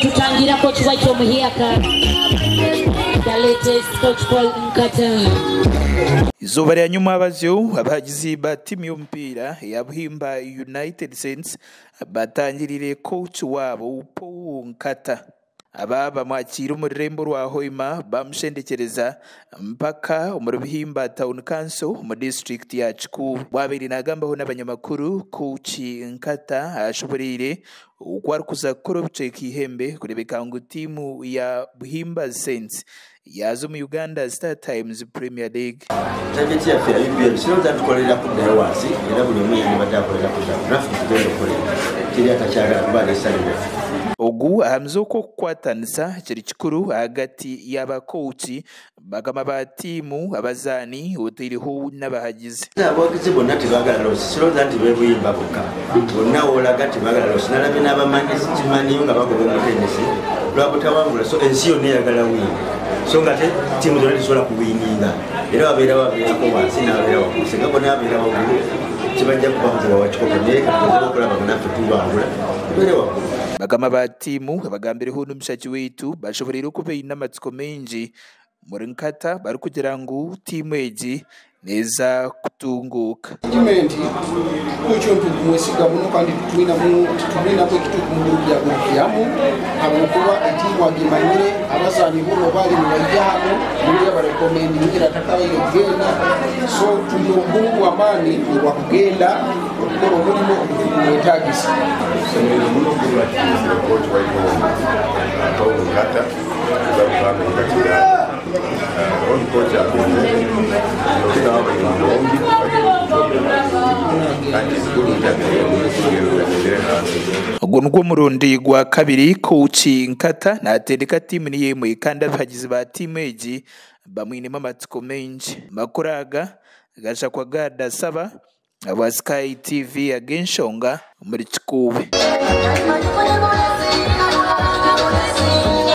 Tutangira coach waitu omuhiaka. The latest coach Paul Nkata. Izuba lya nyuma abazyo abagizi ba timu y'omupiira ya Buhimba United Saints batangirire coach wabo Paul Nkata. Aba bamwakira omu rurembo rwa Hoima bamushendekereza mpaka omu Buhimba Town Council omu district ya Kikuubo. Bwabaire nagambaho n'abanyamakuru, coach Nkata ashoboreire oku arikuza kukora obucweka ihembe kurebeka ngu tiimu ya Buhimba Saints yaza omu Uganda Star Times Premier League. Target yaffe ya UPL sirowooza tukolera kuddayo wansi, era buli omu yandibadde akolera kuddayo. Naffe tugenda okukolera, teri atakyagala kuba n'essanyu lyaffe. Ogu ahamize okwokukwatanisa kiri kikuru ahagati y'abakooki bagamba ba tiimu abazaani otaireho n'abahagizi. Abawagizi bonna tebaagala losi, sirowooza nti be Buyimba bokka. Bonna w'olaga tebaagala losi. Nalabye n'abamanyikimanyiyo nga bagoba omutendesi lwa butawangula, so ensi yonna eyagala win. So nga te ttiimu zonna tezisobola kuwiininga, era wabeerawo abeerako wansi n'abeera waggulu. Singa bonna babeera waggulu kibajja kuba wa kikopo, naye kati tugezeeko okulaba nga naffe tubangula tubeere waggulu. Bagamba ba tiimu abagambireho n'omushaki waitu bashoboreire okuba baine amatsiko maingi muri Nkata barikugira ngu tiimu egi neeza kutunguuka. Gavumenti kukyo ntukumwesiga muno kandi tutwinamu ekituufu mu byamu habwokuba etiimu agimanyire abazaani buno bali nibaija hano nibaija barekomendingira atakabaire kugenda, so tuli obugumu bw'amaani obwakugenda okukora omurimo ogutukumwetagisa. Tusemereire muno okubakirizira coach waitu Paul Nkata kuza onu coach agenze Ogwo nigwo murundi gwa kabiri coach Nkata natendeka tiimu niyo emwe kandi abahagizi ba tiimu egi bamwinemu amatsiko maingi. Makuru aga gashakwa Gada Saba aba Sky TV ag'enshonga omuri Kikuube.